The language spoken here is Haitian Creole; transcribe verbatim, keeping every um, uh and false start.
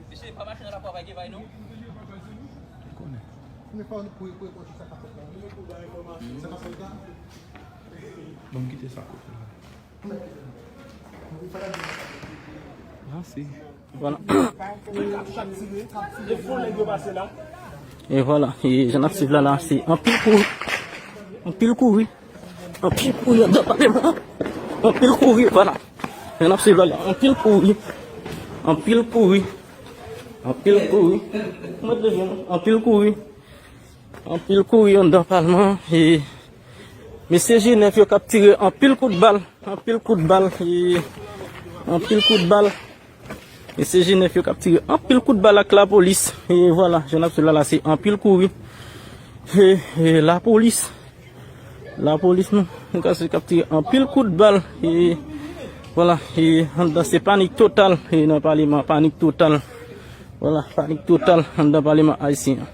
Mesye, pa mache nan lapwa, pa gen bagay non. Ban m kite sa kote la. Mèsi. Voilà. E voilà, e jan n ap swiv la, la, se anpil kouri. Anpil kouri. Anpil kouri anndan palman. Anpil kouri, voilà. Jan n ap swiv la, la. Anpil kouri. Anpil kouri. Anpil kouri. Anpil kouri. Anpil kouri anndan palman. E mesye G nèf yo k ap tire anpil kout bal. Anpil kout bal. E anpil kout bal. Mesye G nèf yo k ap tire anpil kout bal ak lapolis. E vwala, jan n ap swiv la, la, se anpil kouri. E, e lapolis. Lapolis, nou, nou ka swiv k ap tire anpil kout bal. E vwala, e anndan se panik total. E nan paleman, panik total. Vwala, panik total anndan paleman ayisyen an.